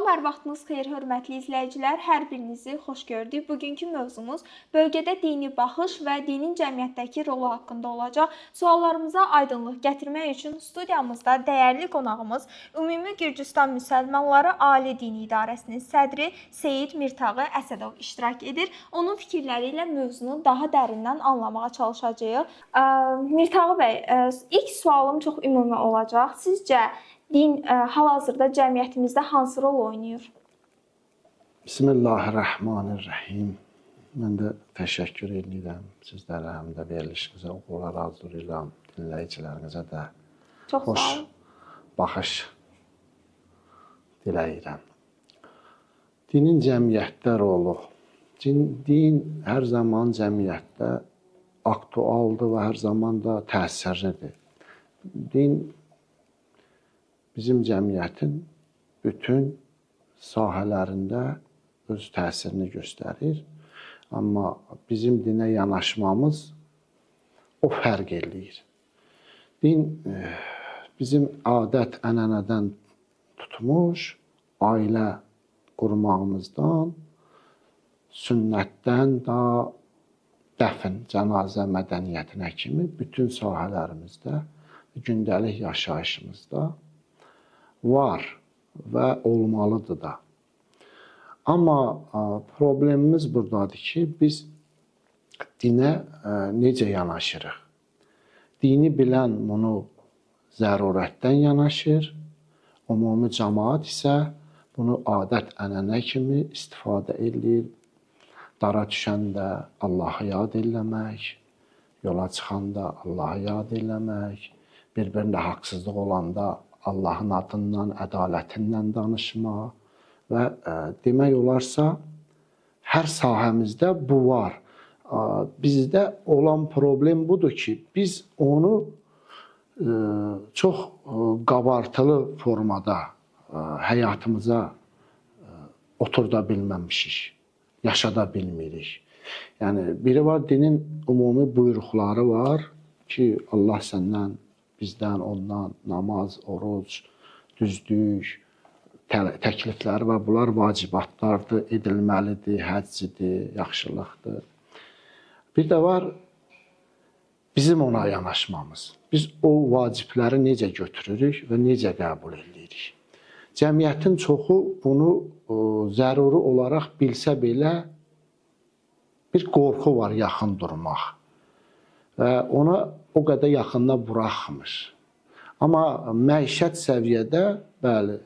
Hər vaxtınız xeyir, hörmətli izləyicilər. Hər birinizi xoş gördük. Bugünkü mövzumuz bölgədə dini baxış və dinin cəmiyyətdəki rolu haqqında olacaq. Suallarımıza aydınlıq gətirmək üçün studiyamızda dəyərli qonağımız Ümumi Gürcüstan Müsəlmanları Ali Dini İdarəsinin sədri Seyid Mirtağı Əsədov iştirak edir. Onun fikirləri ilə mövzunu daha dərindən anlamağa çalışacağıq. Mirtağı bəy, ilk sualım çox ümumi olacaq. Sizcə din hal-hazırda cəmiyyətimizdə hansı rol oynayır? Bismillahirrahmanirrahim. Mən də təşəkkür edirəm sizlərə, həm də verilişinizə uğurlar arzulayıram, dinləyicilərinizə də Çox xoş sağ olun. baxış diləyirəm. Dinin cəmiyyətdə rolu. Din hər zaman cəmiyyətdə aktualdır və hər zaman da təsirlidir. Din bizim cəmiyyətin bütün sahələrində öz təsirini göstərir. Amma bizim dinə yanaşmamız o fərq eləyir. Din bizim adət, ənənədən tutmuş, ailə qurmağımızdan, sünnətdən da dəfn, cənazə mədəniyyətinə kimi bütün sahələrimizdə, gündəlik yaşayışımızda var və olmalıdır da. Amma problemimiz buradadır ki, biz dinə necə yanaşırıq? Dini bilən bunu zərurətdən yanaşır, ümumi cəmaət isə bunu adət-ənənə kimi istifadə eləyir. Dara düşəndə Allahı yad eləmək, yola çıxanda Allahı yad eləmək, bir-birində haqsızlıq olanda Allahın adından, ədalətindən danışma və demək olarsa hər sahəmizdə bu var. Bizdə olan problem budur ki, biz onu çox qabartılı formada həyatımıza oturda bilməmişik, yaşada bilmirik. Yəni biri var, dinin ümumi buyruqları var ki, Allah səndən, bizdən, ondan namaz, oruc, düzlük, təklifləri var. Bunlar vacibatlardır, edilməlidir, həccidir, yaxşılıqdır. Bir də var bizim ona yanaşmamız. Biz o vacibləri necə götürürük və necə qəbul edirik? Cəmiyyətin çoxu bunu zəruri olaraq bilsə belə bir qorxu var yaxın durmaq və ona o qədər yaxında buraxmır. Amma məişət səviyyədə, bəli,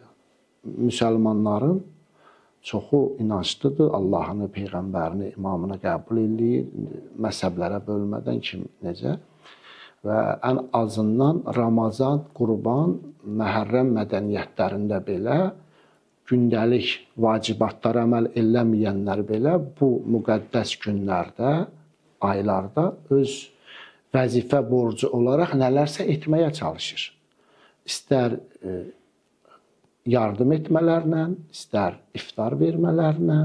müsəlmanların çoxu inanclıdır, Allahını, Peyğəmbərini, imamını qəbul eləyir, məzhəblərə bölmədən kim necə və ən azından Ramazan, Qurban, Məhərrəm mədəniyyətlərində belə gündəlik vacibatlara əməl eləməyənlər belə bu müqəddəs günlərdə, aylarda öz vəzifə borcu olaraq nələrsə etməyə çalışır. İstər yardım etmələrlə, istər iftar vermələrlə,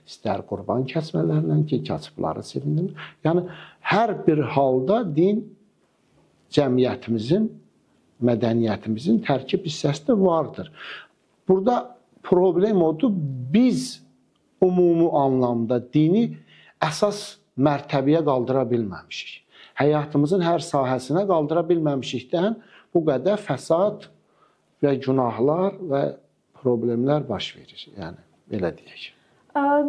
istər qurban kəsmələrlə ki, kasıbları sevindirir. Yəni hər bir halda din cəmiyyətimizin, mədəniyyətimizin tərkib hissəsində vardır. Burada problem odur, biz ümumi anlamda dini əsas mərtəbəyə qaldıra bilməmişik. Həyatımızın hər sahəsinə qaldıra bilməmişikdən bu qədər fəsad və günahlar və problemlər baş verir. Yəni belə deyək.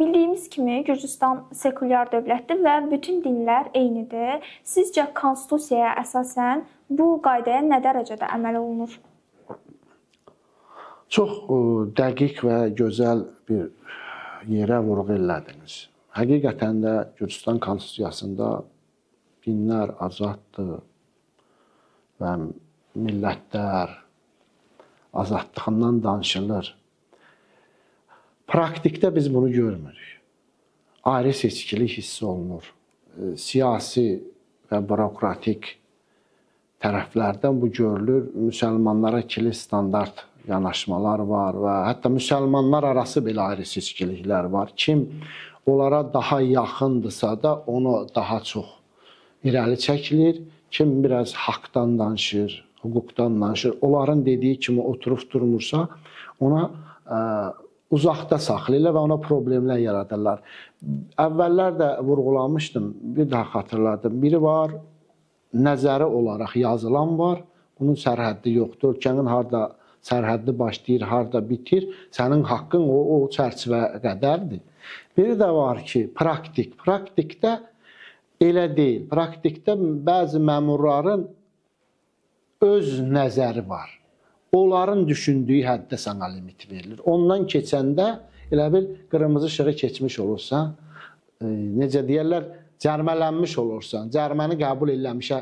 Bildiyimiz kimi Gürcüstan sekulyar dövlətdir və bütün dinlər eynidir. Sizcə konstitusiyaya əsasən bu qaydaya nə dərəcədə əməl olunur? Çox dəqiq və gözəl bir yerə vurğu elədiniz. Həqiqətən də Gürcüstan konstitusiyasında dinlər azaddır və millətlər azadlığından danışılır. Praktikdə biz bunu görmürük. Ayrı seçkilik hiss olunur. Siyasi və bürokratik tərəflərdən bu görülür. Müsəlmanlara ikili standart yanaşmalar var və hətta müsəlmanlar arası belə ayrı seçkiliklər var. Kim onlara daha yaxındırsa da onu daha çox irəli çəkilir. Kim biraz haqdan danışır, hüquqdan danışır, onların dediyi kimi oturub durmursa, ona uzaqda saxlayırlar və ona problemlər yaradırlar. Əvvəllər də vurğulamışdım, bir daha xatırladım. Biri var, nəzəri olaraq yazılan var, bunun sərhəddi yoxdur. Ölkənin harda sərhəddi başlayır, harda bitir, sənin haqqın o çərçivə qədərdir. Biri də var ki, praktik. Praktikdə elə deyil. Praktikdə bəzi məmurların öz nəzəri var. Onların düşündüyü həddə sənə limit verilir. Ondan keçəndə elə bil qırmızı işığı keçmiş olursan, necə deyərlər, cərimələnmiş olursan, cəriməni qəbul eləmişə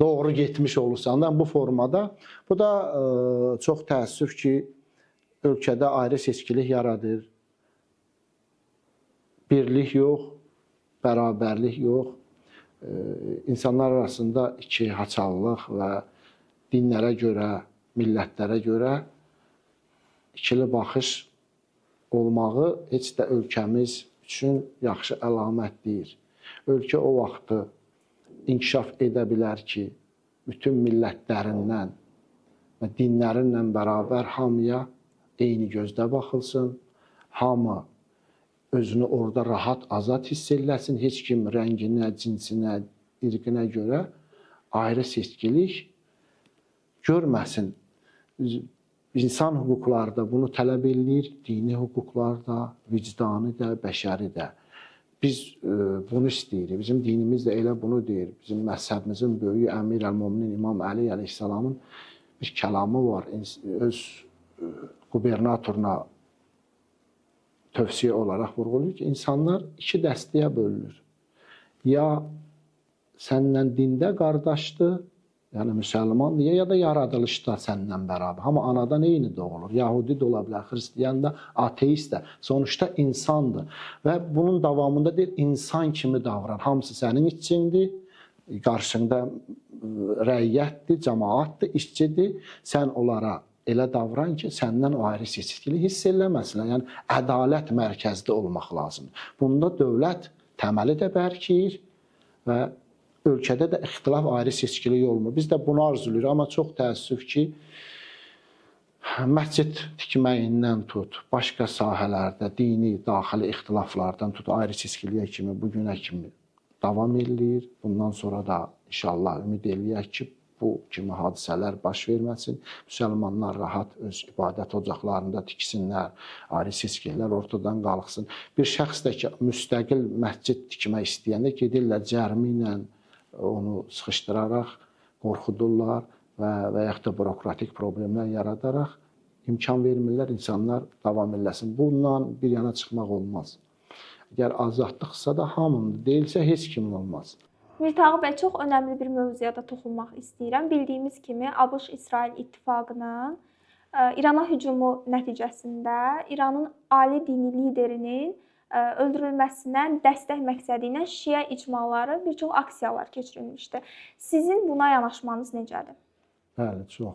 doğru getmiş olursan da bu formada. Bu da çox təəssüf ki, ölkədə ayrı seçkilik yaradır. Birlik yox, bərabərlik yox. İnsanlar arasında iki haçallıq və dinlərə görə, millətlərə görə ikili baxış olmağı heç də ölkəmiz üçün yaxşı əlamət deyil. Ölkə o vaxtı inkişaf edə bilər ki, bütün millətlərindən və dinlərinlə bərabər hamıya eyni gözdə baxılsın, hamı özünü orada rahat, azad hiss eləsin, heç kim rənginə, cinsinə, irqinə görə ayrı seçkilik görməsin. İnsan hüquqları da bunu tələb eləyir, dini hüquqlar da, vicdanı da, bəşəri də. Biz bunu istəyirik. Bizim dinimiz də elə bunu deyir. Bizim məzhəbimizin böyüyü Əmir əl-Möminin İmam Əli əleyhissalamın bir kəlamı var. Öz qubernatoruna tövsiyə olaraq vurğulayır ki, insanlar iki dəstəyə bölünür. Ya səndən dində qardaşdır, yəni müsəlmandır, ya da yaradılışda səndən bərabər. Hamı anadan eyni doğulur. Yahudi də ola bilər, xristiyan da, ateist də. Sonuçda insandır. Və bunun davamında deyir, insan kimi davran. Hamısı sənin içindir, qarşında rəiyyətdir, cəmaatdır, işçidir. Sən onlara elə davran ki, səndən o ayrı seçkilik hiss eləməsinlər. Yəni, ədalət mərkəzdə olmaq lazımdır. Bunda dövlət təməli də bərkiyir və ölkədə də ixtilaf ayrı seçkilik olmur. Biz də bunu arzulayırıq, amma çox təəssüf ki, məscid tikməyindən tut, başqa sahələrdə, dini, daxili ixtilaflardan tut, ayrı seçkiliyə kimi, bugünə kimi davam eləyir. Bundan sonra da inşallah ümid eləyək ki, bu kimi hadisələr baş verməsin. Müsəlmanlar rahat öz ibadət ocaqlarında tiksinlər, ayrı seçkiliklər ortadan qalxsın. Bir şəxs də ki, müstəqil məscid tikmək istəyəndə gedirlər cərmi ilə onu sıxışdıraraq qorxudurlar və yaxud da bürokratik problemlər yaradaraq imkan vermirlər, insanlar davam eləsin. Bundan bir yana çıxmaq olmaz. Əgər azadlıqsa da hamının, deyilsə heç kimin olmaz. Mirtağı bəy, çox önəmli bir mövzuya da toxunmaq istəyirəm. Bildiyimiz kimi ABŞ-İsrail ittifaqının İrana hücumu nəticəsində İranın ali dini liderinin öldürülməsinə dəstək məqsədi ilə şiə icmaları bir çox aksiyalar keçirilmişdi. Sizin buna yanaşmanız necədir? Bəli, çox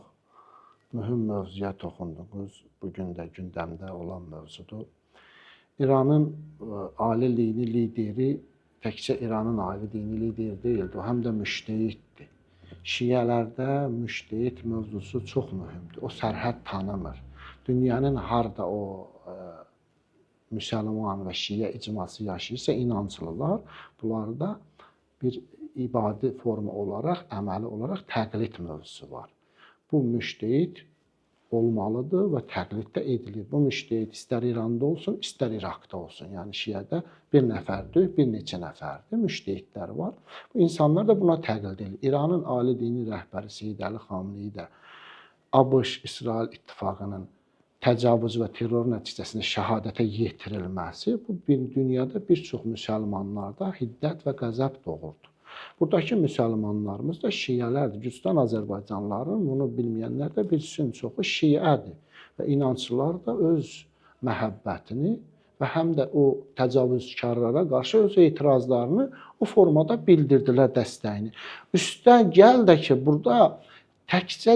mühüm mövzuya toxundunuz. Bugün də gündəmdə olan mövzudur. İranın ali dini lideri təkcə İranın ali dini lideri deyildi, o həm də müştehiddir. Şiələrdə müştehid mövzusu çox mühümdür. O sərhəd tanımır. Dünyanın harda o müsəlman və şiə icması yaşayırsa, inanclılar, bunlarda bir ibadi forma olaraq, əməli olaraq təqlid mövzusu var. Bu müştehid olmalıdır və təqlid də edilir. Bu müştehid istər İranda olsun, istər İraqda olsun. Yəni şiədə bir nəfərdir, bir neçə nəfərdir, müştehidlər var. Bu insanlar da buna təqlid edilir. İranın ali dini rəhbəri Seyid Əli Xameneyi də ABŞ-İsrail ittifaqının təcavüz və terror nəticəsində şəhadətə yetirilməsi bu bir dünyada bir çox müsəlmanlarda hiddət və qəzəb doğurdu. Buradakı müsəlmanlarımız da şiələrdir. Gürcüstan Azərbaycanlıların bunu bilməyənlər də bilsin, çoxu şiədir və inanclılar da öz məhəbbətini və həm də o təcavüzkarlara qarşı öz etirazlarını o formada bildirdilər, dəstəyini. Üstə gəl də ki, burada təkcə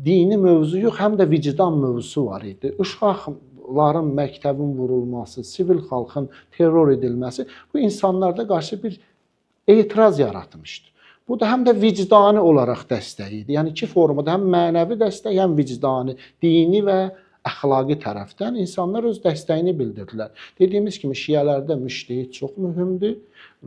dini mövzu yox, həm də vicdan mövzusu var idi. Uşaqların məktəbin vurulması, sivil xalqın terror edilməsi bu insanlarda qarşı bir etiraz yaratmışdı. Bu da həm də vicdani olaraq dəstək idi. Yəni iki formada həm mənəvi dəstək, həm vicdani, dini və əxlaqi tərəfdən insanlar öz dəstəyini bildirdilər. Dediyimiz kimi şiələrdə müctehid çox mühümdür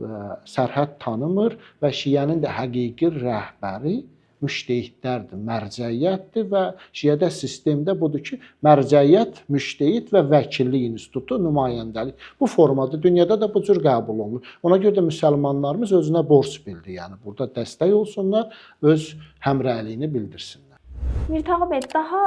və sərhəd tanımır və şiənin də həqiqi rəhbəri müctehidlərdir, mərcəiyyətdir və şiədə sistemdə budur ki, mərcəiyyət, müctehid və vəkillik institutu, nümayəndəlik. Bu formada dünyada da bu cür qəbul olunur. Ona görə də müsəlmanlarımız özünə borc bildi. Yəni burada dəstək olsunlar, öz həmrəyliyini bildirsinlər. Mirtağı bəy, daha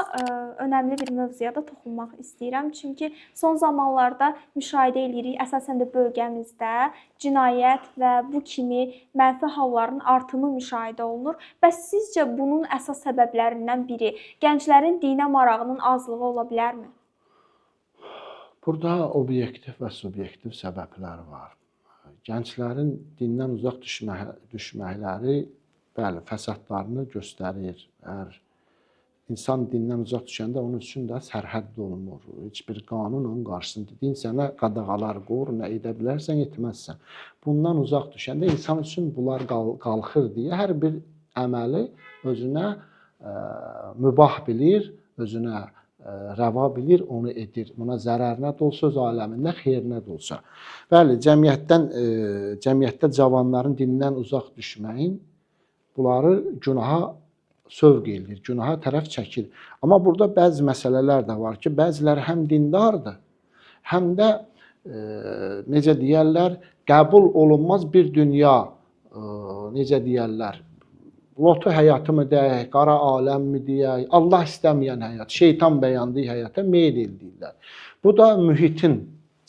önəmli bir mövzuya da toxunmaq istəyirəm. Çünki son zamanlarda müşahidə eləyirik, əsasən də bölgəmizdə cinayət və bu kimi mənfi halların artımı müşahidə olunur. Bəs sizcə bunun əsas səbəblərindən biri gənclərin dinə marağının azlığı ola bilərmi? Burada obyektiv və subyektiv səbəblər var. Gənclərin dindən uzaq düşməkləri, bəli, fəsadlarını göstərir. Əgər İnsan dindən uzaq düşəndə onun üçün də sərhəd olmur. Heç bir qanun onun qarşısında. Din sənə qadağalar qoyur, nə edə bilərsən, etməzsən. Bundan uzaq düşəndə insan üçün bunlar qalxır deyə hər bir əməli özünə mübah bilir, özünə rəva bilir, onu edir. Buna zərərinə də olsa, öz aləmində xeyrinə də olsa. Bəli, cəmiyyətdə cavanların dindən uzaq düşməyin bunları günaha sövq eləyir, günaha tərəf çəkir. Amma burada bəzi məsələlər də var ki, bəziləri həm dindardır, həm də necə deyərlər, qəbul olunmaz bir dünya, necə deyərlər, lotu həyatı mı deyək, qara aləm mi deyək, Allah istəməyən həyat, şeytan bəyəndiyi həyata meyl eləyirlər. Bu da mühitin,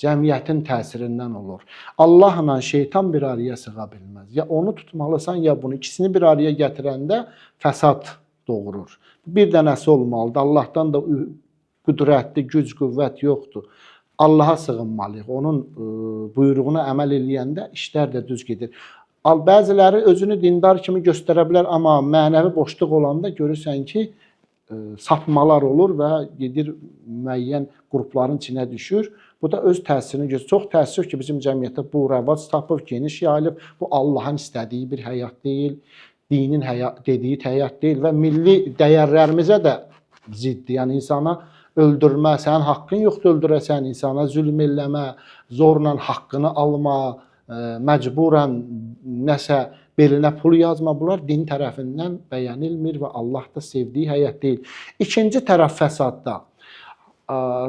cəmiyyətin təsirindən olur. Allahla şeytan bir araya sığa bilməz. Ya onu tutmalısan, ya bunu. İkisini bir araya gətirəndə fəsad doğurur. Bir dənəsi olmalıdır. Allahdan da qüdrətli güc, qüvvət yoxdur. Allaha sığınmalıyıq. Onun buyruğuna əməl eləyəndə işlər də düz gedir. Bəziləri özünü dindar kimi göstərə bilər, amma mənəvi boşluq olanda görürsən ki, sapmalar olur və gedir müəyyən qrupların içinə düşür. Bu da öz təsirini göstərir. Çox təəssüf ki, bizim cəmiyyətdə bu rəvac tapıb, geniş yayılıb. Bu Allahın istədiyi bir həyat deyil, dinin dediyi həyat deyil və milli dəyərlərimizə də ziddir. Yəni insana öldürmə, sənin haqqın yoxdur öldürəsən, insana zülm eləmə, zorla haqqını alma, məcburən nəsə belinə pul yazma, bunlar din tərəfindən bəyənilmir və Allah da sevdiyi həyat deyil. İkinci tərəf fəsadda.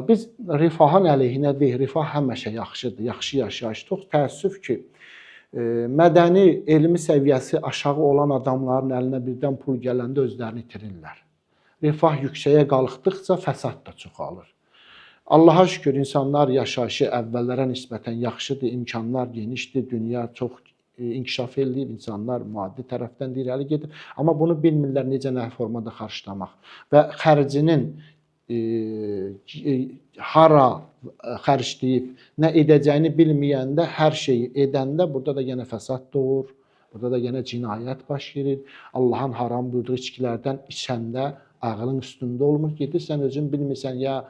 Biz rifahın əleyhinə deyil, rifah həmişə yaxşıdır, yaxşı yaşayış. Çox təəssüf ki, mədəni, elmi səviyyəsi aşağı olan adamların əlinə birdən pul gələndə özlərini itirirlər. Rifah yüksəyə qalxdıqca fəsad da çoxalır. Allaha şükür, insanlar yaşayışı əvvəllərə nisbətən yaxşıdır, imkanlar genişdir, dünya çox inkişaf eləyib, insanlar maddi tərəfdən də irəli gedir. Amma bunu bilmirlər necə nə formada xərclamaq və xərcinin hara xərcləyib, nə edəcəyini bilməyəndə, hər şeyi edəndə burada da yenə fəsad doğur, burada da yenə cinayət baş verir. Allahın haram buyurduğu içkilərdən içəndə ağlın üstündə olmur. Gedirsən, özün bilmirsən, ya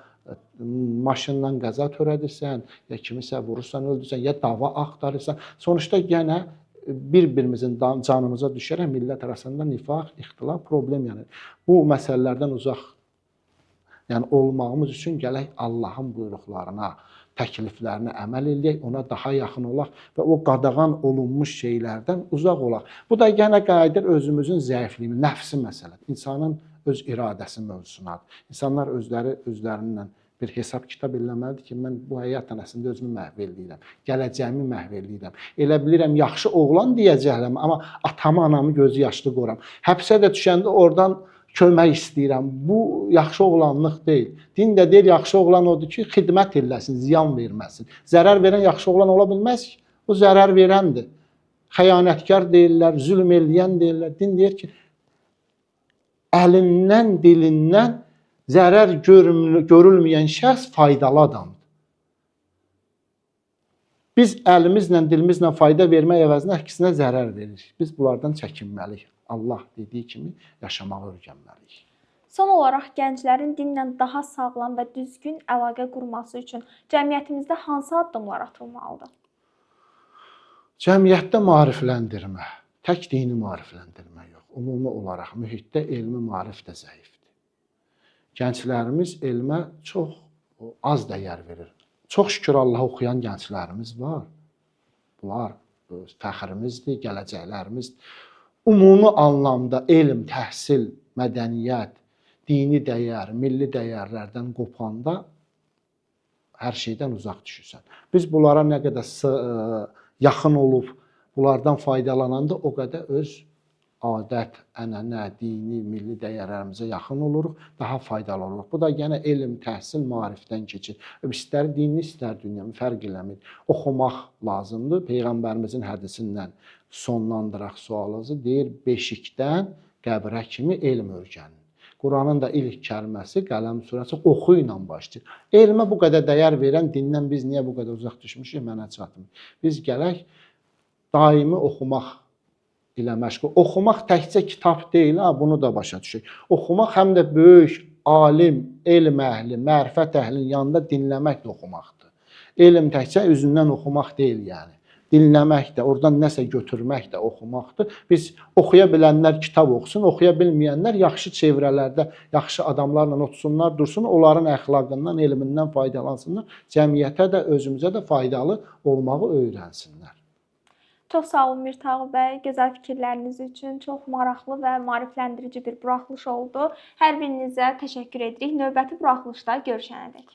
maşınla qəza törədirsən, ya kimisə vurursan, öldürsən, ya dava axtarırsan. Sonuçda yenə bir-birimizin canımıza düşərək millət arasında nifaq, ixtilaf, problem yəni. Bu məsələlərdən uzaq yəni olmağımız üçün gələk Allahın buyruqlarına, təkliflərinə əməl eləyək, ona daha yaxın olaq və o qadağan olunmuş şeylərdən uzaq olaq. Bu da yenə qayıdır özümüzün zəifliyimiz, nəfsi məsələdir. İnsanın öz iradəsi mövzusunadır. İnsanlar özləri özlərindən bir hesab kitab eləməlidir ki, mən bu həyatla əslində özümü məhv eləyirəm, gələcəyimi məhv eləyirəm. Elə bilirəm yaxşı oğlan deyəcəklər, amma atamı, anamı gözü yaşlı qoyuram. Həbsə də düşəndə oradan kömək istəyirəm. Bu yaxşı oğlanlıq deyil. Din də deyir, yaxşı oğlan odur ki, xidmət eləsin, ziyan verməsin. Zərər verən yaxşı oğlan ola bilməz ki. O zərər verəndir. Xəyanətkar deyirlər, zülm eləyən deyirlər. Din deyir ki, əlindən, dilindən zərər görülməyən şəxs faydalı adamdır. Biz əlimizlə, dilimizlə fayda vermək əvəzinə əksinə zərər veririk. Biz bunlardan çəkinməliyik. Allah dediyi kimi yaşamağı öyrənməliyik. Son olaraq gənclərin dinlə daha sağlam və düzgün əlaqə qurması üçün cəmiyyətimizdə hansı addımlar atılmalıdır? Cəmiyyətdə maarifləndirmə, tək dini maarifləndirmə yox, ümumi olaraq mühitdə elmi maarif də zəifdir. Gənclərimiz elmə çox az dəyər verir. Çox şükür Allaha oxuyan gənclərimiz var. Bunlar fəxrimizdir, gələcəklərimizdir. Ümumi anlamda elm, təhsil, mədəniyyət, dini dəyər, milli dəyərlərdən qopanda hər şeydən uzaq düşürsən. Biz bunlara nə qədər yaxın olub, bunlardan faydalananda o qədər öz adət, ənənə, dini, milli dəyərlərimizə yaxın oluruq, daha faydalı oluruq. Bu da yenə elm, təhsil, maarifdən keçir. İstər dini, istər dünyəvi fərq eləmir. Oxumaq lazımdır. Peyğəmbərimizin hədisindən sonlandıraq sualınızı. Deyir, beşikdən qəbrə kimi elm öyrənin. Quranın da ilk kəlməsi Qələm surəsi oxu ilə başlayır. Elmə bu qədər dəyər verən dindən biz niyə bu qədər uzaq düşmüşük, mənə çatmır. Biz gələk daimi oxumaq ilə məşğul. Oxumaq təkcə kitab deyil, ha, bunu da başa düşək. Oxumaq həm də böyük alim, elm əhli, mərifət əhlinin yanında dinləmək də oxumaqdır. Elm təkcə üzündən oxumaq deyil yəni. Dinləmək də, oradan nəsə götürmək də oxumaqdır. Biz oxuya bilənlər kitab oxusun, oxuya bilməyənlər yaxşı çevrələrdə, yaxşı adamlarla otursunlar, dursun, onların əxlaqından, elmindən faydalansınlar, cəmiyyətə də, özümüzə də faydalı olmağı öyrənsinlər. Çox sağ olun Mirtağı bəy, gözəl fikirləriniz üçün. Çox maraqlı və maarifləndirici bir buraxılış oldu. Hər birinizə təşəkkür edirik. Növbəti buraxılışda görüşənədək.